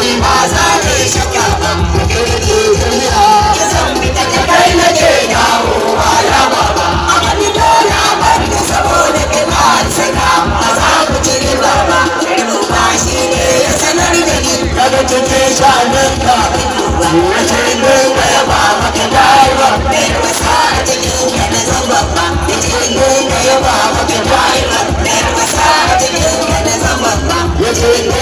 Kai ba za ka yi shakka ba. Da kai nake tafiya, zan fita da kai nake dawowa, ya baba. A wani dole a bari saboda kai ba saka, ba za ku ci riba ba. Ba shi ne ya sanar da ni daga cikin shanunka, ya ce dinga yaba maka daiwa. Wasa a cikin ka na zan babba, ya ce dinga yaba maka daiwa. Wasa a cikin ka na zan babba, ya ce.